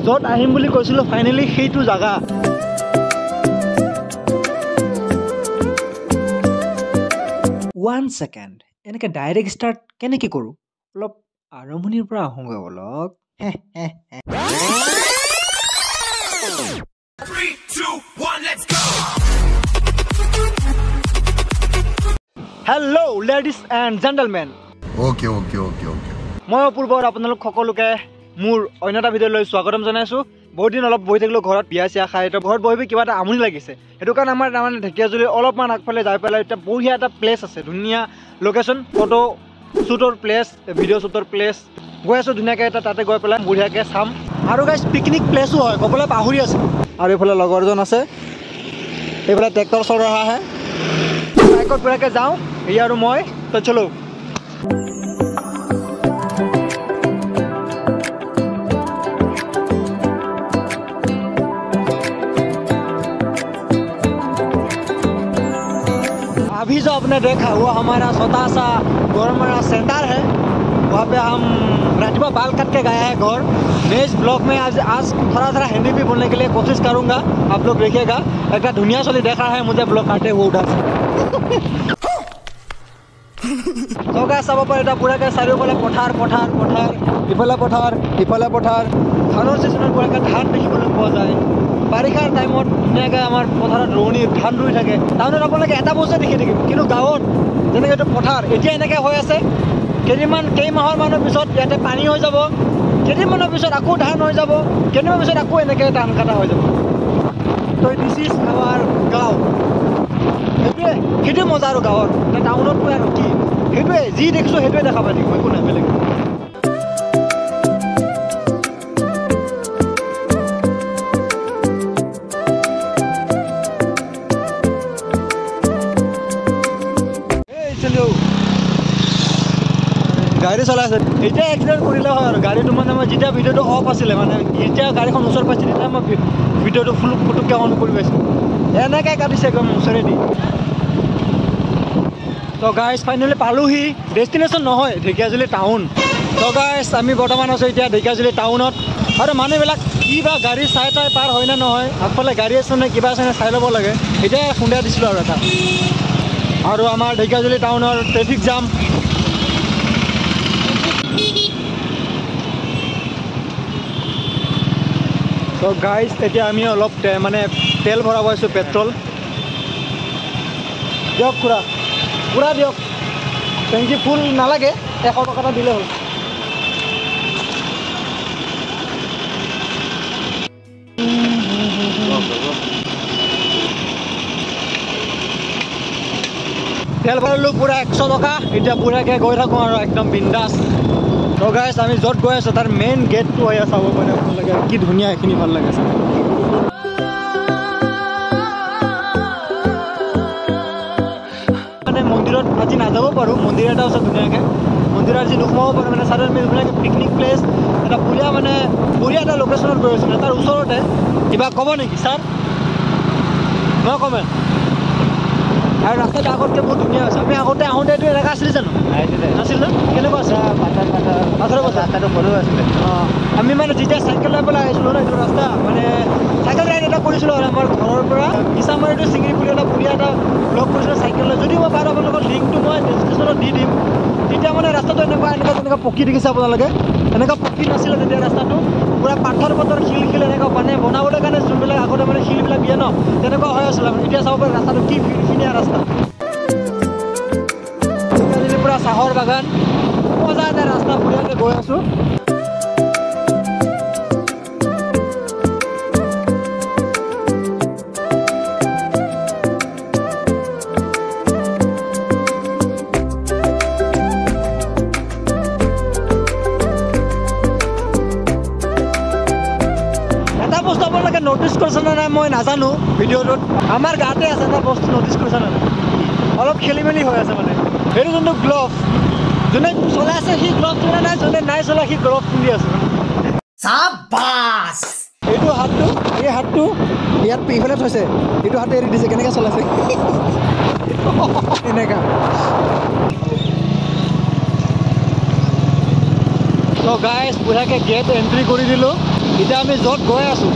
য'ত আহিম বুলি কৈছিলোঁ ফাইনেলি সেইটো জাগা। ওৱান ছেকেণ্ড, এনেকৈ ডাইৰেক্ট ষ্টাৰ্ট কেনেকৈ কৰোঁ? অলপ আৰম্ভণিৰ পৰা আহোঁগৈ অলপ। Hello ladies and gentlemen, okay okay okay okay, মই অপূৰ্ব আপোনালোক সকলোকে মোৰ অন্য এটা ভিডিঅ'লৈ স্বাগতম জনাইছোঁ। বহুত দিন অলপ বহি থাকিলোঁ ঘৰত, বিয়া চিয়া খাই এতিয়া ঘৰত বহি কিবা এটা আমনি লাগিছে। সেইটো কাৰণে আমাৰ তাৰমানে ঢেকীয়াজুলি অলপমান আগফালে যাই পেলাই এতিয়া বঢ়িয়া এটা প্লেচ আছে, ধুনীয়া লোকেশ্যন, ফটো শ্বুটৰ প্লেচ, ভিডিঅ' শ্বুটৰ প্লেচ। গৈ আছোঁ ধুনীয়াকৈ এটা তাতে গৈ পেলাই বঢ়িয়াকৈ চাম। আৰু গাইজ পিকনিক প্লেচো হয়, ক'বলৈ পাহৰি আছোঁ। আৰু এইফালে লগৰজন আছে, এইফালে ট্ৰেক্টৰ চলাই অহা আহে, বাইকত বঢ়িয়াকৈ যাওঁ সি আৰু মই। তো চলো। अभी जो आपने देखा वो हमारा छोटा सा गोरमारा सेंटर है, वहाँ पे हम राजमा बाल कट के गया है घर। मैं इस ब्लॉग में आज आज थोड़ा थोड़ा हिंदी भी बोलने के लिए कोशिश करूँगा, आप लोग देखिएगा। एक धुनिया चली देखा है मुझे ब्लॉग काटे हुए उधर से। तो गाइस চাব পাৰে এটা পুৰাকৈ চাৰিওফালে পথাৰ পথাৰ পথাৰ, ইফালে পথাৰ ইফালে পথাৰ। ধানৰ চিজনত পুৰাকৈ ধান দেখিবলৈ পোৱা যায়। বাৰিষাৰ টাইমত ধুনীয়াকৈ আমাৰ পথাৰত ৰোৱনী ধান ৰুই থাকে। টাউনত আপোনালোকে এটা বস্তুৱে দেখি থাকিব, কিন্তু গাঁৱত যেনেকৈ এইটো পথাৰ এতিয়া এনেকৈ হৈ আছে, কেইদিনমান কেইমাহৰ মানৰ পিছত ইয়াতে পানী হৈ যাব, কেইদিনমানৰ পিছত আকৌ ধান হৈ যাব, কেইদিনমানৰ পিছত আকৌ এনেকৈ ধান কটা হৈ যাব। তো this is our গাঁও। সেইটোৱে সেইটোৱে মজা আৰু গাঁৱৰ। টাউনতকৈ আৰু কি, সেইটোৱে যি দেখিছোঁ সেইটোৱে দেখা পাই থাকিব, একো নাই বেলেগ। গাড়ী চলাই আছে এতিয়া, এক্সিডেণ্ট কৰিলে হয় আৰু গাড়ীটো মানে মই যেতিয়া ভিডিঅ'টো অফ আছিলে, মানে যেতিয়া গাড়ীখন ওচৰত পাইছে তেতিয়া মই ভিডিঅ'টো ফুল ফুটুককৈ অন কৰি পাইছোঁ। এনেকৈ কাটিছে একদম ওচৰেদি। তো গাইজ ফাইনেলি পালোহি, ডেষ্টিনেশ্যন নহয় ঢেকীয়াজুলি টাউন। তো গাইজ আমি বৰ্তমান আছোঁ এতিয়া ঢেকীয়াজুলি টাউনত। আৰু মানুহবিলাক কি বা গাড়ী চাই চাই পাৰ হয় নে নহয়, আগফালে গাড়ী আছে নে কিবা আছে নে চাই ল'ব লাগে। এতিয়া খুন্দিয়াই দিছিলোঁ আৰু এটা। আৰু আমাৰ ঢেকীয়াজুলি টাউনৰ ট্ৰেফিক জাম। তো গাইজ এতিয়া আমি অলপ মানে তেল ভৰাব আহিছোঁ, পেট্ৰল। দিয়ক খুৰা, খুৰা দিয়ক, টেংকি ফুল নালাগে, 100 টকা এটা দিলে হ'ল। তেল ভৰালোঁ পূৰা 100 টকা। এতিয়া পূৰাকৈ গৈ থাকোঁ আৰু একদম বিন্দাছ। তো গাইজ আমি য'ত গৈ আছোঁ তাৰ মেইন গেটটো এয়া চাব পাৰে আপোনালোকে, কি ধুনীয়া এইখিনি, ভাল লাগে চাই। মানে মন্দিৰত আজি নাযাব পাৰোঁ, মন্দিৰ এটা আছে ধুনীয়াকৈ, মন্দিৰত আজি নোসোমাব পাৰোঁ। মানে চাইডত আমি ধুনীয়াকৈ পিকনিক প্লেচ এটা বঢ়িয়া, মানে বঢ়িয়া এটা লোকেশ্যনত গৈ আছোঁ। তাৰ ওচৰতে কিবা ক'ব নেকি ছাৰ? মই কমে। আৰু ৰাস্তাটো আগতকৈ বহুত ধুনীয়া হৈছে। আমি আগতে আহোঁতে এইটো এনেকুৱা আছিলে জানো? নাছিল ন? কেনেকুৱা আছিল? পাথৰ ৰাস্তাটো সৰু আছিলে। অঁ, আমি মানে যেতিয়া চাইকেল লৈ পেলাই আহিছিলোঁ ন এইটো ৰাস্তা, মানে চাইকেল ৰাইড এটা কৰিছিলোঁ আৰু আমাৰ ঘৰৰ পৰা মিছামাৰী টু চিঙিপুলি এটা বঢ়িয়া এটা ব্লগ কৰিছিলোঁ চাইকেল লৈ। যদি মই পাৰোঁ আপোনালোকৰ লিংকটো মই ডেছক্ৰিপশ্যনত দি দিম। তেতিয়া মানে ৰাস্তাটো এনেকুৱা এনেকুৱা যেনেকুৱা পকী দেখিছে আপোনালোকে, এনেকুৱা পকী নাছিলে তেতিয়া। ৰাস্তাটো পূৰা পাথৰ পাথৰ শিল শিল এনেকুৱা, মানে বনাবলৈ কাৰণে যোনবিলাক আগতে মানে শিলবিলাক দিয়ে ন, তেনেকুৱা হৈ আছিলে। এতিয়া চাব পাৰে ৰাস্তাটো কি ফিৰফিনীয়া ৰাস্তা, পূৰা চাহৰ বাগান, মজা এটা ৰাস্তা, বঢ়িয়াকৈ গৈ আছোঁ। এটা বস্তু আপোনালোকে ন'টিছ কৰিছে নে নাই মই নাজানো, ভিডিঅ'টোত আমাৰ গাতে আছে এটা বস্তু, ন'টিছ কৰিছে নে নাই? অলপ খেলি মেলি হৈ আছে মানে। সেইটো যোনটো গ্ল'ভ, যোনে চলাই আছে সি গ্ল'ভ পিন্ধা নাই, যোনে নাই চলাই সি গ্ল'ভ পিন্ধি আছে। এইটো হাতটো, এই হাতটো ইয়াত এইফালে থৈছে, এইটো হাতে এৰি দিছে, কেনেকৈ চলাইছে এনেকুৱা। তো গাইজ বঢ়িয়াকৈ গেট এণ্ট্ৰি কৰি দিলোঁ। এতিয়া আমি য'ত গৈ আছোঁ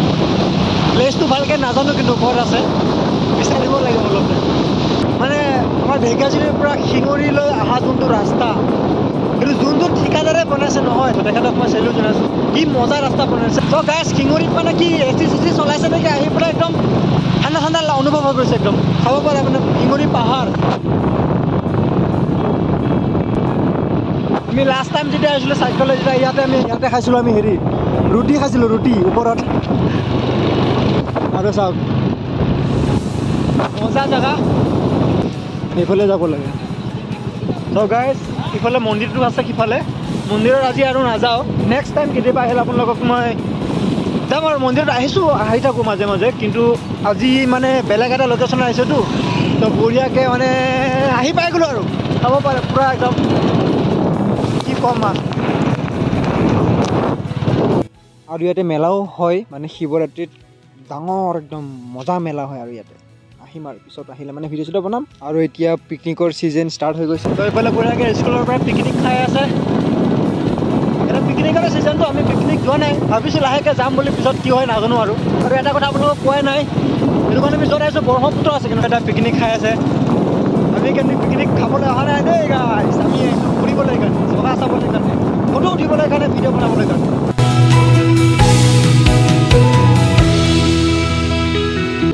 প্লেচটো ভালকৈ নাজানো, কিন্তু ক'ত আছে বিচাৰিব লাগিব অলপ। মানে আমাৰ ঢেকীয়াজুলিৰ পৰা শিঙৰিলৈ অহা যোনটো ৰাস্তা, সেইটো যোনটো ঠিকাদাৰে বনাইছে নহয়, তেখেতক মই চেল্যুট জনাইছোঁ, কি মজা ৰাস্তা বনাইছে। ত' গাইজ শিঙৰিত মানে কি এ চি চি চলাইছে নেকি, আহি পেলাই একদম ঠাণ্ডা ঠাণ্ডা অনুভৱ হৈ গৈছে একদম। চাব পাৰে মানে শিঙৰি পাহাৰ। আমি লাষ্ট টাইম যেতিয়া আহিছিলোঁ চাইকেলে, যেতিয়া ইয়াতে আমি ইয়াতে খাইছিলোঁ, আমি হেৰি ৰুটি খাইছিলোঁ, ৰুটি ওপৰত। আৰু চাওক মজা জেগা, সেইফালে যাব লাগে। চ' গাইজ ইফালে মন্দিৰটো আছে, সিফালে মন্দিৰত আজি আৰু নাযাওঁ, নেক্সট টাইম কেতিয়াবা আহিলে আপোনালোকক মই যাম আৰু। মন্দিৰত আহিছোঁ, আহি থাকোঁ মাজে মাজে, কিন্তু আজি মানে বেলেগ এটা লোকেশ্যনত আহিছোঁতো, তো বঢ়িয়াকৈ মানে আহি পাই গ'লোঁ আৰু। চাব পাৰে পূৰা একদম কি ক'ম আৰু। আৰু ইয়াতে মেলাও হয়, মানে শিৱৰাত্ৰিত ডাঙৰ একদম মজা মেলা হয়। আৰু ইয়াতে আহিম আৰু পিছত আহিলে মানে ভিডিঅ' চিডিঅ' বনাম। আৰু এতিয়া পিকনিকৰ ছিজন ষ্টাৰ্ট হৈ গৈছে। তো এইফালে বঢ়িয়াকৈ স্কুলৰ পৰা পিকনিক খাই আছে। এতিয়া পিকনিকৰ ছিজনটো, আমি পিকনিক যোৱা নাই, ভাবিছোঁ লাহেকৈ যাম বুলি, পিছত কি হয় নাজানো আৰু। আৰু এটা কথা আপোনালোকক কোৱাই নাই, সেইটো কাৰণে আমি য'ত আহিছোঁ ব্ৰহ্মপুত্ৰ আছে, কিন্তু এটা পিকনিক খাই আছে। আমি কিন্তু পিকনিক খাবলৈ অহা নাই দেই গাইজ, আমি আহিছোঁ ফুৰিবলৈ কাৰণে, জগা চাবলৈ কাৰণে, ফটো উঠিবলৈ কাৰণে, ভিডিঅ' বনাবলৈ কাৰণে।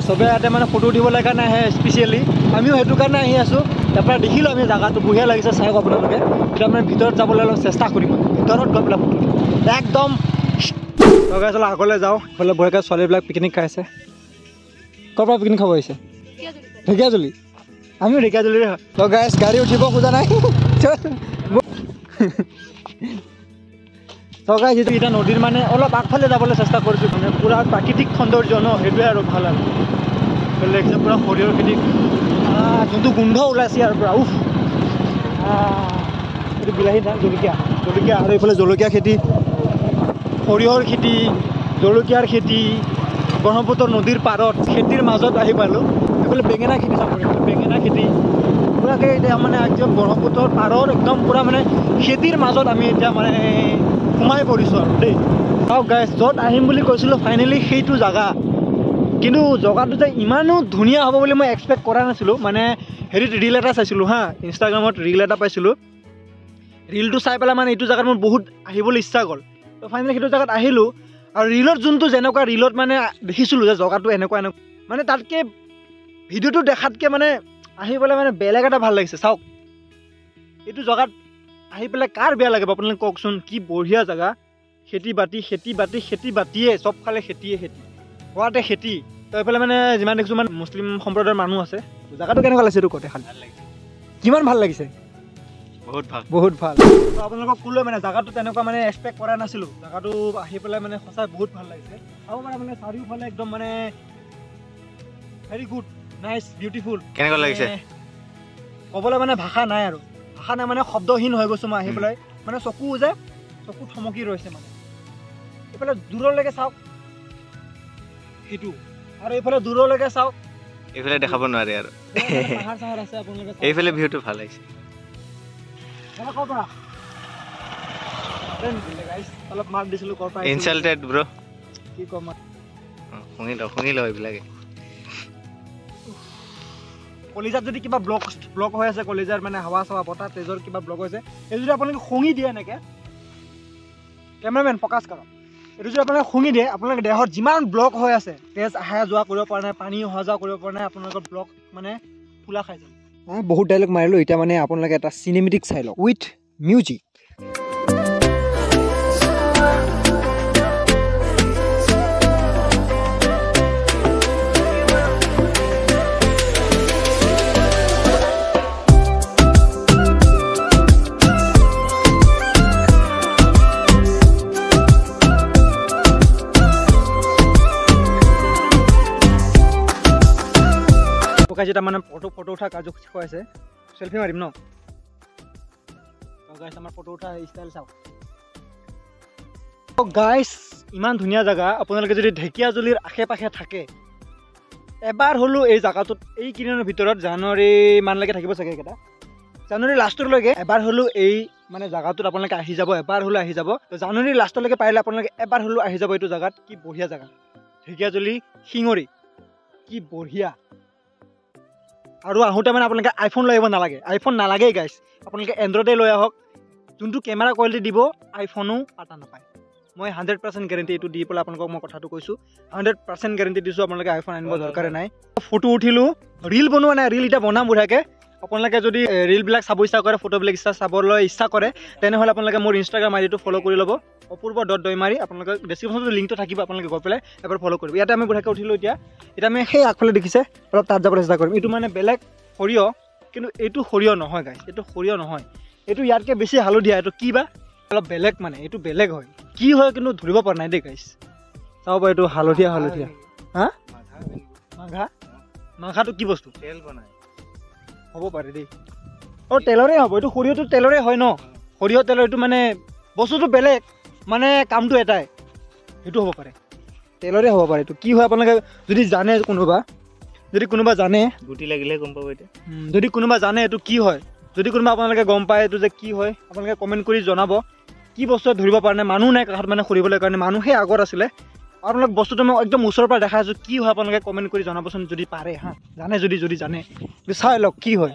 চবে ইয়াতে মানে ফটো উঠিবলৈ কাৰণে আহে স্পেচিয়েলি, আমিও সেইটো কাৰণে আহি আছোঁ। তাৰপৰা দেখিলোঁ আমি জেগাটো বঢ়িয়া লাগিছে, চাওক আপোনালোকে। এতিয়া মানে ভিতৰত যাবলৈ অলপ চেষ্টা কৰিম, ভিতৰত গৈ পেলাই ফটো উঠিম একদম। লগাই চলা আগলৈ যাওঁ। ইফালে বঢ়িয়াকৈ ছোৱালীবিলাক পিকনিক খাই আছে। ক'ৰ পৰা পিকনিক খাব আহিছে? ঢেকীয়াজুলি। আমিও ঢেকীয়াজুলিৰে হয়। তো গাইজ গাড়ী উঠিব খোজা নাই। তো গাইজ যিটো এতিয়া নদীৰ মানে অলপ আগফালে যাবলৈ চেষ্টা কৰিছোঁ, মানে পূৰা প্ৰাকৃতিক সৌন্দৰ্য ন, সেইটোৱে আৰু ভাল আৰু। দেখিছে পূৰা সৰিয়হৰ খেতি, যোনটো গোন্ধ ওলাইছে ইয়াৰ পৰা, উফ। এইটো বিলাহী না জলকীয়া, জলকীয়া। আৰু এইফালে জলকীয়া খেতি, সৰিয়হৰ খেতি, জলকীয়াৰ খেতি, ব্ৰহ্মপুত্ৰ নদীৰ পাৰত খেতিৰ মাজত আহি পালোঁ। এইফালে বেঙেনা খেতি চাব, বেঙেনা খেতি পূৰাকৈ এতিয়া মানে একদম ব্ৰহ্মপুত্ৰৰ পাৰৰ একদম পূৰা মানে খেতিৰ মাজত আমি এতিয়া মানে সোমাই পৰিছোঁ আৰু দেই। চাওক গাইজ, য'ত আহিম বুলি কৈছিলোঁ ফাইনেলি সেইটো জেগা, কিন্তু জেগাটো যে ইমানো ধুনীয়া হ'ব বুলি মই এক্সপেক্ট কৰা নাছিলোঁ। মানে হেৰিত ৰীল এটা চাইছিলোঁ, হা, ইনষ্টাগ্ৰামত ৰীল এটা পাইছিলোঁ, ৰীলটো চাই পেলাই মানে এইটো জেগাত মোৰ বহুত আহিবলৈ ইচ্ছা গ'ল। তো ফাইনেলি সেইটো জেগাত আহিলোঁ। আৰু ৰীলত যোনটো যেনেকুৱা ৰীলত মানে দেখিছিলোঁ যে জেগাটো এনেকুৱা এনেকুৱা, মানে তাতকৈ ভিডিঅ'টো দেখাতকৈ মানে আহি পেলাই মানে বেলেগ এটা ভাল লাগিছে। চাওক এইটো জেগাত আহি পেলাই কাৰ বেয়া লাগিব আপোনালোকে কওকচোন? কি বঢ়িয়া জেগা, খেতি বাতি, খেতি বাতি, খেতি বাতিয়ে, চবফালে খেতিয়ে খেতি, হোৱাতে খেতি। তো এইফালে মানে যিমান দেখিছোঁ মানে মুছলিম সম্প্ৰদায়ৰ মানুহ আছে। জেগাটো কেনেকুৱা লাগিছে এইটো কওঁতে খালি? কিমান ভাল লাগিছে? বহুত ভাল, বহুত ভাল। তো আপোনালোকক ক'লোৱে মানে জেগাটো তেনেকুৱা মানে এক্সপেক্ট কৰা নাছিলোঁ, জেগাটো আহি পেলাই মানে সঁচাই বহুত ভাল লাগিছে। আৰু মানে চাৰিওফালে একদম মানে ভেৰি গুড, নাইচ, বিউটিফুল। কেনেকুৱা লাগিছে ক'বলৈ মানে ভাষা নাই আৰু, ভাষা নাই মানে শব্দহীন হৈ গৈছোঁ মই আহি পেলাই। মানে চকু যে চকু থমকি ৰৈছে মানে। এইফালে দূৰলৈকে চাওক সেইটো, আৰু এইফালে দূৰলৈকে চাওক, এইফালে দেখাব নোৱাৰে আৰু, পাহাৰ চাহাৰ আছে আপোনালোকে। এইফালে ভিউটো ভাল লাগিছে। অলপ মাত দিছিলোঁ ক'ৰ পৰা? ইনচাল্টেড ব্ৰ, কি ক'ম, শুনি লওঁ, শুনি লওঁ এইবিলাকে। কলিজাত যদি কিবা ব্লক হৈ আছে, কলিজাৰ মানে হাৱা চাৱা বতাহ তেজৰ কিবা ব্লক হৈছে, এইটো যদি আপোনালোকে শুঙি দিয়ে এনেকৈ, কেমেৰামেন ফ'কাছ কৰক, এইটো যদি আপোনালোকে শুঙি দিয়ে, আপোনালোকে দেহত যিমান ব্লক হৈ আছে, তেজ অহা যোৱা কৰিব পৰা নাই, পানী অহা যোৱা কৰিব পৰা নাই, আপোনালোকৰ ব্লক মানে খোলা খাই যাব। বহুত ডাইলগ মাৰিলোঁ, এতিয়া মানে আপোনালোকে এটা চিনেমেটিক চাই লওক উইথ মিউজিক। যেতিয়া মানে ফটো উঠা কাৰ্যসূচী খুৱাইছে, চেলফি মাৰিম ন। গাইছ আমাৰ ফটো উঠা ষ্টাইল চাওক। গাইছ ইমান ধুনীয়া জেগা, আপোনালোকে যদি ঢেকীয়াজুলিৰ আশে পাশে থাকে এবাৰ হ'লেও এই জেগাটোত এই কেইদিনৰ ভিতৰত জানুৱাৰী মানলৈকে থাকিব চাগে এইকেইটা, জানুৱাৰী লাষ্টলৈকে এবাৰ হ'লেও এই মানে জেগাটোত আপোনালোকে আহি যাব, এবাৰ হ'লেও আহি যাব। তো জানুৱাৰী লাষ্টলৈকে পাৰিলে আপোনালোকে এবাৰ হ'লেও আহি যাব এইটো জেগাত। কি বঢ়িয়া জেগা, ঢেকীয়াজুলি শিঙৰি, কি বঢ়িয়া। আৰু আহোঁতে মানে আপোনালোকে আইফোন লৈ আহিব নালাগে, আইফোন নালাগেই গাইছ, আপোনালোকে এণ্ড্ৰইডে লৈ আহক। যোনটো কেমেৰা কোৱালিটি দিব আইফোনো পাতা নাপায়। মই 100% গেৰেণ্টি এইটো দি পেলাই আপোনালোকক মই কথাটো কৈছোঁ, 100% গেৰেণ্টি দিছোঁ, আপোনালোকে আইফোন আনিব দৰকাৰে নাই। ফটো উঠিলোঁ, ৰিল বনোৱা নাই, ৰিল এতিয়া বনাম বঢ়িয়াকৈ। আপোনালোকে যদি ৰিলবিলাক চাব ইচ্ছা কৰে, ফটোবিলাক ইচ্ছা চাবলৈ ইচ্ছা কৰে, তেনেহ'লে আপোনালোকে মোৰ ইনষ্টাগ্ৰাম আই ডিটো ফ'ল' কৰি ল'ব, অপূৰ্ব ডট দৈমাৰী। আপোনালোকে ডেছক্ৰিপশ্যনটো লিংকটো থাকিব, আপোনালোকে গৈ পেলাই এবাৰ ফ'ল' কৰিব। ইয়াতে আমি বঢ়িয়াকৈ উঠিলোঁ। এতিয়া এতিয়া আমি সেই আগফালে দেখিছে অলপ তাত যাবলৈ চেষ্টা কৰিম। এইটো মানে বেলেগ সৰিয়হ, কিন্তু এইটো সৰিয়হ নহয় গাইছ, এইটো সৰিয়হ নহয়, এইটো ইয়াতকৈ বেছি হালধীয়া। এইটো কি বা অলপ বেলেগ, মানে এইটো বেলেগ হয়, কি হয় কিন্তু ধৰিব পৰা নাই দেই গাইছ। চাব পাৰে এইটো হালধীয়া হালধীয়া। হা, মাঘা, মাঘাটো কি বস্তু? তেল বনায় হ'ব পাৰে দেই। অঁ, তেলৰে হ'ব এইটো, সৰিয়হটো তেলৰে হয় ন। সৰিয়হ তেলৰ এইটো মানে বস্তুটো বেলেগ, মানে কামটো এটাই, সেইটো হ'ব পাৰে, তেলৰে হ'ব পাৰে। এইটো কি হয় আপোনালোকে যদি জানে, কোনোবা যদি কোনোবা জানে, গুটি লাগিলে গম পাব এতিয়া। যদি কোনোবা জানে এইটো কি হয়, যদি কোনোবা আপোনালোকে গম পায় এইটো যে কি হয়, আপোনালোকে কমেণ্ট কৰি জনাব। কি বস্তু ধৰিব পৰা নাই, মানুহ নাই কাষত মানে সুধিবলৈ কাৰণে, মানুহে আগত আছিলে। আপোনালোক বস্তুটো মই একদম ওচৰৰ পৰা দেখাই আছোঁ, কি হয় আপোনালোকে কমেণ্ট কৰি জনাবচোন যদি পাৰে। হা, জানে যদি, যদি জানে চাই লওক কি হয়,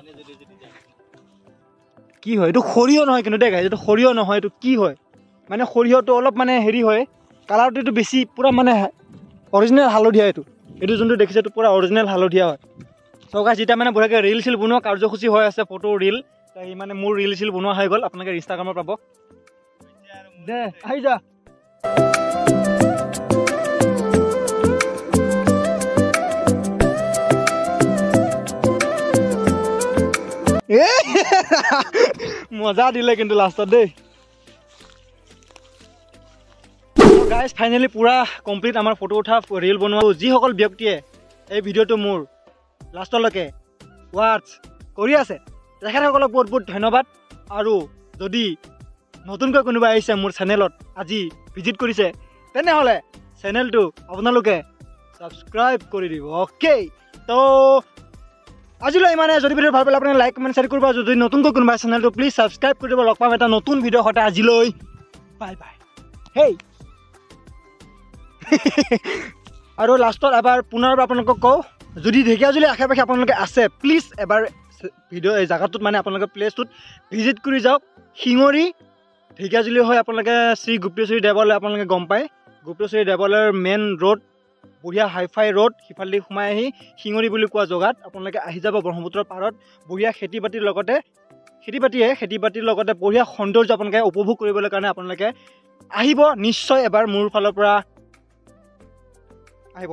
কি হয়। এইটো সৰিয়হ নহয় কিন্তু দেই গাইজ, এইটো সৰিয়হ নহয়, এইটো কি হয় মানে সৰিয়হটো অলপ মানে হেৰি হয়, কালাৰটো এইটো বেছি পূৰা মানে অৰিজিনেল হালধীয়া। এইটো এইটো যোনটো দেখিছে এইটো পূৰা অৰিজিনেল হালধীয়া হয়। চ' গাইজ, যেতিয়া মানে বঢ়িয়াকৈ ৰিল চিল বনোৱা কাৰ্যসূচী হৈ আছে, ফটো ৰিল, মানে মোৰ ৰিল চিল বনোৱা হৈ গ'ল, আপোনালোকে ইনষ্টাগ্ৰামত পাব। দে আহি যা। মজা দিলে কিন্তু লাষ্টত দেই। গাইজ, ফাইনেলি পূৰা কমপ্লিট আমাৰ ফটো উঠা, ৰিল বনোৱা। যিসকল ব্যক্তিয়ে এই ভিডিঅ'টো মোৰ লাষ্টলৈকে ৱাটচ কৰি আছে, তেখেতসকলক বহুত বহুত ধন্যবাদ। আৰু যদি নতুনকৈ কোনোবা আহিছে মোৰ চেনেলত, আজি ভিজিট কৰিছে, তেনেহ'লে চেনেলটো আপোনালোকে ছাবস্ক্ৰাইব কৰি দিব। অ'কে, তো আজিলৈ ইমানে। যদি ভিডিঅ' ভাল পালে আপুনি লাইক, কমেণ্ট, শ্বেয়াৰ কৰিব। যদি নতুনকৈ কোনোবা চেনেলটো প্লিজ ছাবস্ক্ৰাইব কৰি দিব। লগ পাম এটা নতুন ভিডিঅ' সৈতে। আজিলৈ বাই বাই। হেই, আৰু লাষ্টত এবাৰ পুনৰবাৰ আপোনালোকক কওঁ, যদি ঢেকীয়াজুলি আশে পাশে আপোনালোকে আছে, প্লিজ এবাৰ ভিডিঅ' এই জেগাটোত মানে আপোনালোকে প্লেচটোত ভিজিট কৰি যাওক। শিঙৰি ঢেকীয়াজুলি হৈ আপোনালোকে শ্ৰী গুপ্তেশ্বৰী দেৱালয় আপোনালোকে গম পায়। গুপ্তেশ্বৰী দেৱালয়ৰ মেইন ৰোড, বঢ়িয়া হাইফাই ৰোড, সিফালেদি সোমাই আহি শিঙৰি বুলি কোৱা জেগাত আপোনালোকে আহি যাব। ব্ৰহ্মপুত্ৰৰ পাৰত বঢ়িয়া খেতি বাতিৰ লগতে, খেতি বাতিৰ লগতে বঢ়িয়া সৌন্দৰ্য আপোনালোকে উপভোগ কৰিবলৈ কাৰণে আপোনালোকে আহিব নিশ্চয় এবাৰ মোৰ ফালৰ পৰা আহিব।